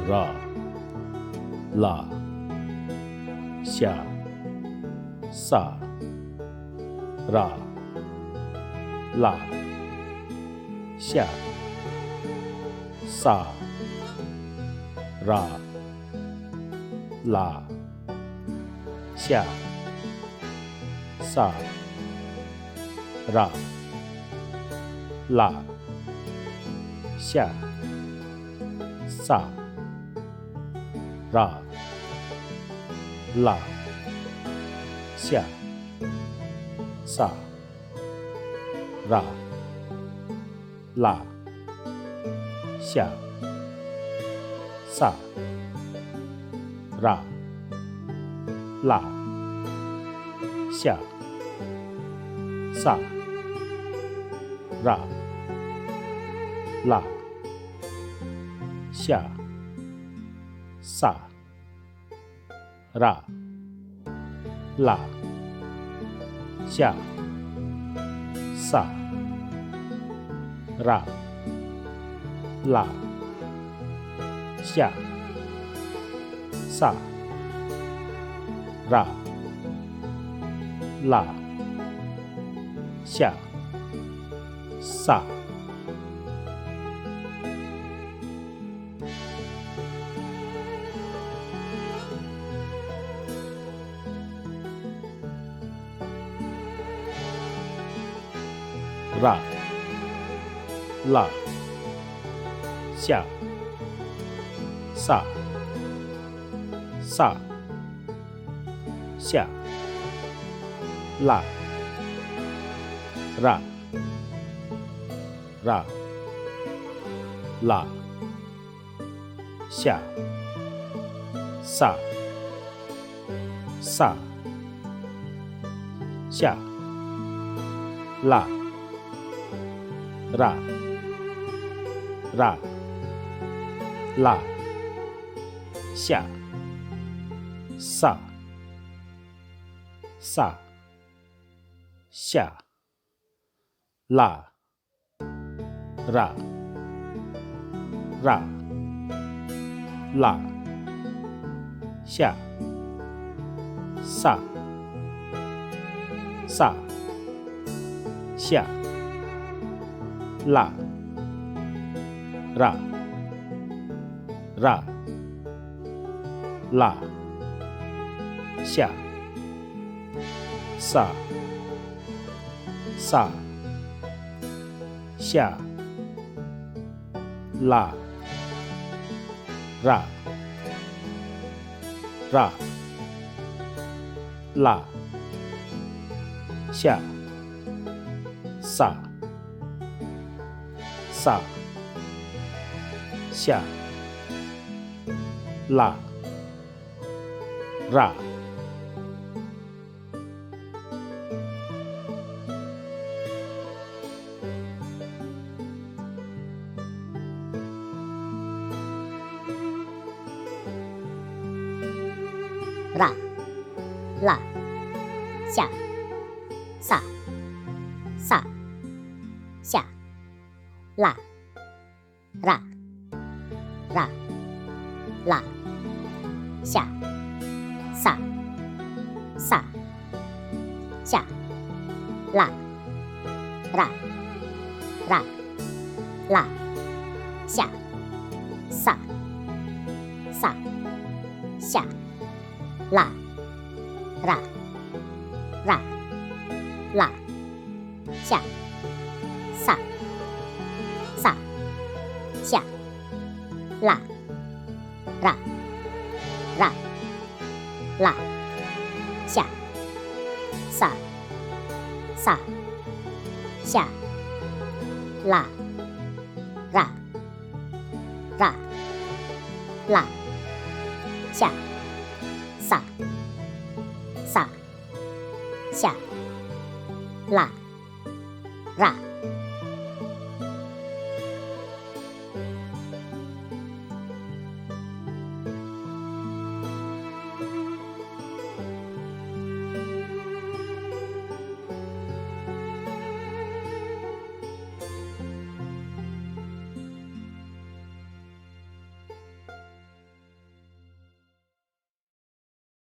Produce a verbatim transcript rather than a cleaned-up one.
ར། ལ། ཤ། ས། ར། ལ། ཤ། ས། ར། ལ། ཤ། ས། ར། ལ། ཤ། ས། ར། ལ། ཤ། ས། ར། ལ། ཤ། ས། ར། ལ། ཤ། ས། ར། ལ། ཤ། ས། ར། ལ། ཤ། ས། ར། ལ། ཤ། ས། ར། ལ། ཤ། ས། ར། ལ། ཤ། ས། ས། ཤ། ལ། ར། ར། ལ། ཤ། ས། ས། ཤ། ལ། ར། ར། ལ། ཤ། ས། ས། ཤ། ལ། ར། ར། ལ། ཤ། ས། ས། ཤ། ལ། ར། ར། ལ། ཤ། ས། ས། ཤ། ལ། ར། ར། ལ། ཤ། ས། ས། ཤ། ལ། ར། ར། ལ། ཤ། ས། ས། ཤ། ལ། ར། ར། ལ། ཤ། ས། ས། ཤ། ལ། ར། ར། ལ། ཤ། ས། ས། ཤ། ལ། ར། ར། ལ། ཤ། ས། ས། ཤ། ལ། ར། ར། ལ། ཤ། ས། ས། ཤ། ལ། ར། ར། ལ། ཤ། ས། ས། ཤ། ལ། ར།